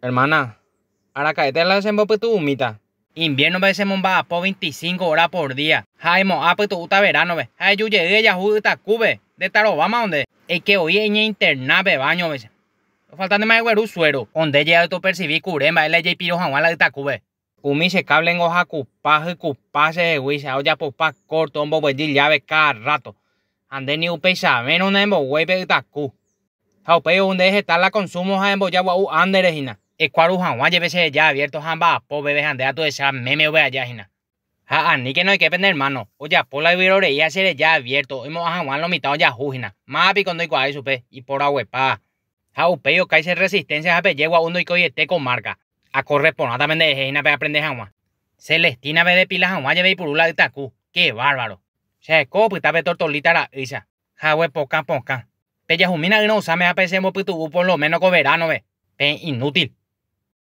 Hermana, araka'ete la chembopytu'umíta. Invierno-pe chemomba'apo 25 hora por día ha aimo'ã pytu'úta verano-pe ha eju jey ejahu ytakúpe nde tarováma onde. Eike voi eñeinterna pe baño-pe che. Ofaltántema egueru suero. Onde jey autopercibi kure mba'e la ejeipiro hag̃ua la ytakúpe. Umi che cable-ngo hakupa hykupa chehegui che ojapopa corto omboguejy llave cada rato. Ha nde ni upeichavérõ nemboguéi pe ytaku. Ha upéi ou nde heta la consumo ha emboja gua'u ánde hína. Ekuaru hag̃ua jepe chereja abierto ha mba'apo peve ha nde atuecha meme upe aja hína. Ha aníke noike pene hermano, ojapo la yvyrorei ha chereja abierto oimo'ã hag̃ua lo mitã ojahu hína. Máva piko ndoikuaái chupe, iporaguepa. Ha upéi okái che resistencia ha peje gua'u ndoikoiete ko marca. Akorre porãta penderehe hína pe aprende hag̃ua. Celestina pe depila hag̃ua jepe ipuru la ytaku. ¡Qué bárbaro! Che heko opyta pe tortolita ra'ýicha. Hague pokã pokã. Pejahumína ýrõ osãme ha pe chembopytu'u por lo menos ko verano-pe. Peẽ inútil.